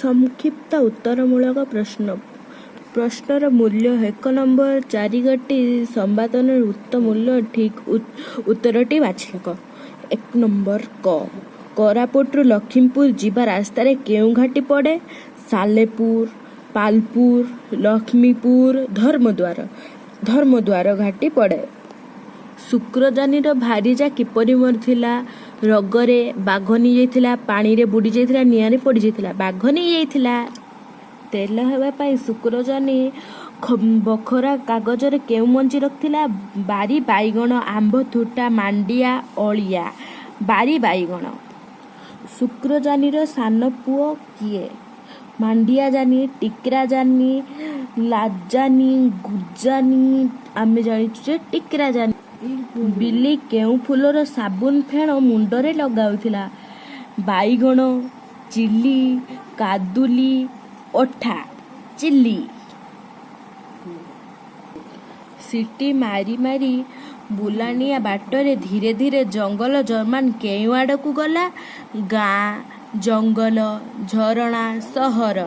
ସଂକ୍ଷିପ୍ତ ଉତ୍ତରମୂଳକ ପ୍ରଶ୍ନ। ପ୍ରଶ୍ନର ମୂଲ୍ୟ 1 ନମ୍ବର। ଚାରିଗୋଟି ସମ୍ବାଦର ଉକ୍ତ ମୂଲ୍ୟ ଠିକ୍ ଉତ୍ତରଟି ବାଛି ଲେଖ। 1 ନମ୍ବର କ, କୋରାପୁଟରୁ ଲକ୍ଷ୍ମୀପୁର ଯିବା ରାସ୍ତାରେ କେଉଁ ଘାଟି ପଡ଼େ? ସାଲେପୁର, ପାଲପୁର, ଲକ୍ଷ୍ମୀପୁର, ଧର୍ମଦ୍ୱାର। ଧର୍ମଦ୍ୱାର ଘାଟି ପଡ଼େ। ଶୁକ୍ରଜାନିର ଭାରିଜା କିପରି ମରିଥିଲା? ରୋଗରେ, ବାଘ ନେଇଯାଇଥିଲା, ପାଣିରେ ବୁଡ଼ି ଯାଇଥିଲା, ନିଆଁରେ ପୋଡ଼ିଯାଇଥିଲା। ବାଘ ନେଇଯାଇଥିଲା। ତେଲ ହେବା ପାଇଁ ଶୁକ୍ରଜାନି ବଖରା କାଗଜରେ କେଉଁ ମଞ୍ଜି ରଖିଥିଲା? ବାରି ବାଇଗଣ, ଆମ୍ବ ଥୁଟା, ମାଣ୍ଡିଆ, ଅଳିଆ। ବାରି ବାଇଗଣ। ଶୁକ୍ରଜାନିର ସାନ ପୁଅ କିଏ? ମାଣ୍ଡିଆ ଜାନି, ଟିକରା ଜାନି, ଲାଜାନି, ଗୁଜାନି। ଆମେ ଜାଣିଛୁ ଯେ ଟିକରା ଜାନି। ବିଲି କେଉଁ ଫୁଲର ସାବୁନ ଫେଣ ମୁଣ୍ଡରେ ଲଗାଉଥିଲା? ବାଇଗଣ, ଚିଲି, କାଦୁଲି, ଅଠା। ଚିଲି। ସିଟି ମାରି ମାରି ବୁଲାଣିଆ ବାଟରେ ଧୀରେ ଧୀରେ ଜଙ୍ଗଲ ଜର୍ମାନ କେଉଁ ଆଡ଼କୁ ଗଲା? ଗାଁ, ଜଙ୍ଗଲ, ଝରଣା, ସହର।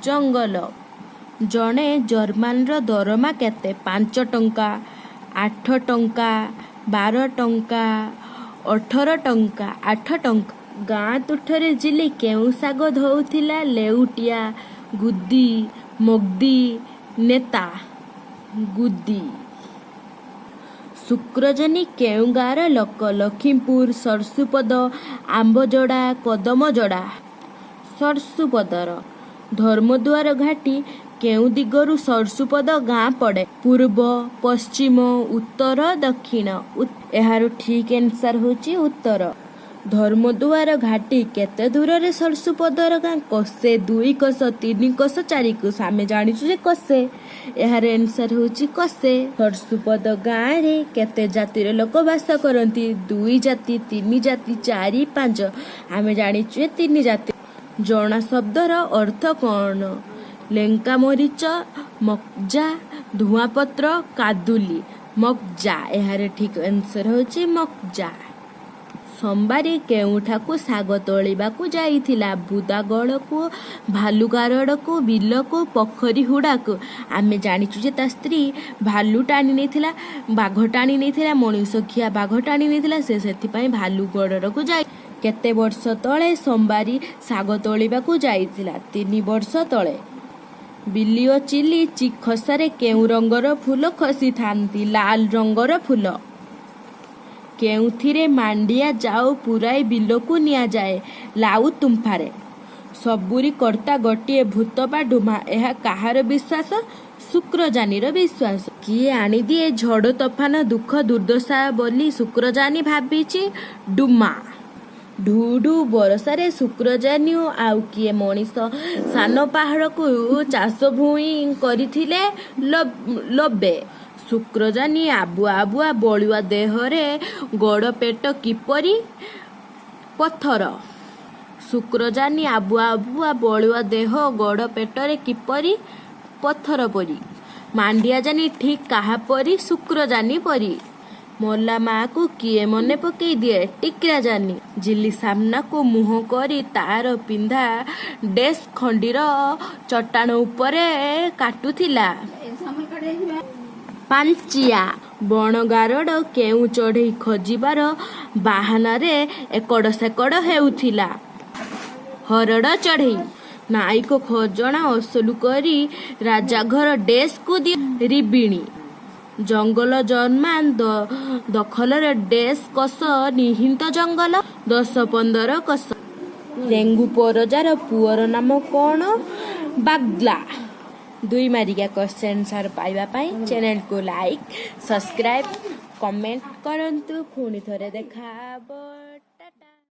ଜଙ୍ଗଲ। ଜଣେ ଜର୍ମାନର ଦରମା କେତେ? 5 ଟଙ୍କା, 8 ଟଙ୍କା, 12 ଟଙ୍କା, 18 ଟଙ୍କା। 8 ଟଙ୍କା। ଗାଁ ତୁଠରେ ଜିଲି କେଉଁ ଶାଗ ଧୋଉଥିଲା? ଲେଉଟିଆ, ଗୁଦି, ମଗଦି, ନେତା। ଗୁଦି। ଶୁକ୍ରଜାନି କେଉଁ ଗାଁର ଲୋକ? ଲକ୍ଷ୍ମୀପୁର, ସରସୁପଦ, ଆମ୍ବଯୋଡ଼ା, କଦମଯୋଡ଼ା। ସରସୁପଦର। ଧର୍ମଦ୍ୱାର ଘାଟି କେଉଁ ଦିଗରୁ ସରସୁପଦ ଗାଁ ପଡ଼େ? ପୂର୍ବ, ପଶ୍ଚିମ, ଉତ୍ତର, ଦକ୍ଷିଣ। ଏହାର ଠିକ୍ ଆନ୍ସର ହେଉଛି ଉତ୍ତର। ଧର୍ମଦ୍ୱାର ଘାଟି କେତେ ଦୂରରେ ସରସୁପଦର ଗାଁ? କୋଷେ, 2 କୋଶ, 3 କୋଶ, 4 କୋଶ। ଆମେ ଜାଣିଛୁ ଯେ କୋଷେ। ଏହାର ଆନ୍ସର ହେଉଛି କୋଷେ। ସରସୁପଦ ଗାଁରେ କେତେ ଜାତିର ଲୋକ ବାସ କରନ୍ତି? ଦୁଇ ଜାତି, ତିନି ଜାତି, ଚାରି, ପାଞ୍ଚ। ଆମେ ଜାଣିଛୁ ଯେ ତିନି ଜାତି। ଜଣା ଶବ୍ଦର ଅର୍ଥ କ'ଣ? ଲେଙ୍କା ମରିଚ, ମକଜା, ଧୂଆଁପତ୍ର, କାଦୁଲି। ମକଜା। ଏହାର ଠିକ୍ ଆନ୍ସର ହେଉଛି ମକଜା। ସମ୍ବାରୀ କେଉଁଠାକୁ ଶାଗ ତୋଳିବାକୁ ଯାଇଥିଲା? ବୁଦାଗଳକୁ, ଭାଲୁଗାରଡ଼କୁ, ବିଲକୁ, ପୋଖରୀ ହୁଡ଼ାକୁ। ଆମେ ଜାଣିଛୁ ଯେ ତା ସ୍ତ୍ରୀ ଭାଲୁ ଟାଣି ନେଇଥିଲା, ବାଘ ଟାଣି ନେଇଥିଲା, ମଣିଷ ଖିଆ ବାଘ ଟାଣି ନେଇଥିଲା। ସେ ସେଥିପାଇଁ ଭାଲୁଗଡ଼କୁ ଯାଇ। କେତେ ବର୍ଷ ତଳେ ସମ୍ବାରୀ ଶାଗ ତୋଳିବାକୁ ଯାଇଥିଲା? 3 ବର୍ଷ ତଳେ। ବିଲି ଓ ଚିଲି ଖସାରେ କେଉଁ ରଙ୍ଗର ଫୁଲ ଖସିଥାନ୍ତି? ଲାଲ ରଙ୍ଗର ଫୁଲ। କେଉଁଥିରେ ମାଣ୍ଡିଆ ଜାଉ ପୁରାଇ ବିଲକୁ ନିଆଯାଏ? ଲାଉ ତୁମ୍ଫାରେ। ସବୁରି କର୍ତ୍ତା ଗୋଟିଏ ଭୂତ ବା ଡୁମା, ଏହା କାହାର ବିଶ୍ୱାସ? ଶୁକ୍ରଜାନିର ବିଶ୍ୱାସ। କିଏ ଆଣିଦିଏ ଝଡ଼ ତୋଫାନ, ଦୁଃଖ ଦୁର୍ଦ୍ଦଶା ବୋଲି ଶୁକ୍ରଜାନି ଭାବିଛି? ଡୁମା। ଢୁ ଢୁ ବରଷାରେ ଶୁକ୍ରଜାନି ଓ ଆଉ କିଏ ମଣିଷ ସାନ ପାହାଡ଼କୁ ଚାଷ ଭୂଇଁ କରିଥିଲେ? ଲବେ। ଶୁକ୍ରଜାନି ଆବୁଆ ଆବୁଆ ବଳୁଆ ଦେହରେ ଗୋଡ଼ ପେଟ କିପରି? ପଥର। ଶୁକ୍ରଜାନି ଆବୁଆ ଆବୁଆ ବଳୁଆ ଦେହ ଗୋଡ଼ ପେଟରେ କିପରି? ପଥର ପରି। ମାଣ୍ଡିଆ ଜାନି ଠିକ୍ କାହା ପରି? ଶୁକ୍ରଜାନି ପରି। ମଲା ମାଆକୁ କିଏ ମନେ ପକେଇ ଦିଏ? ଟିକ୍ରା ଜାନି। ଜିଲି ସାମ୍ନାକୁ ମୁହଁ କରି ତାର ପିନ୍ଧା ଡେସ୍ ଖଣ୍ଡିର ଚଟାଣ ଉପରେ କାଟୁଥିଲା? ପାଞ୍ଚିଆ। ବଣଗାରଡ଼ କେଉଁ ଚଢ଼େଇ ଖୋଜିବାର ବାହାନାରେ ଏକଡ଼ ସେକଡ଼ ହେଉଥିଲା? ହରଡ଼ ଚଢ଼େଇ। ନାଇକ ଖଜଣା ଅସୁଲ କରି ରାଜାଘର ଡେସ୍କୁ ଦିଏ? ରିବିଣି। ଜଙ୍ଗଲ ଜର୍ମାନ ଦଖଲରେ ଡେସ୍ କୋଶ ନିହିତ ଜଙ୍ଗଲ? 10-15 କୋଶ। ରେଙ୍ଗୁ ପରଜାର ପୁଅର ନାମ କ'ଣ? ବାଗ୍ଲା। 2 ମାରିକିଆ କ୍ୱେଶ୍ଚନ୍ ଆନ୍ସର୍ ପାଇବା ପାଇଁ ଚ୍ୟାନେଲକୁ ଲାଇକ୍, ସବସ୍କ୍ରାଇବ୍, କମେଣ୍ଟ କରନ୍ତୁ। ପୁଣି ଥରେ ଦେଖା ହେବ।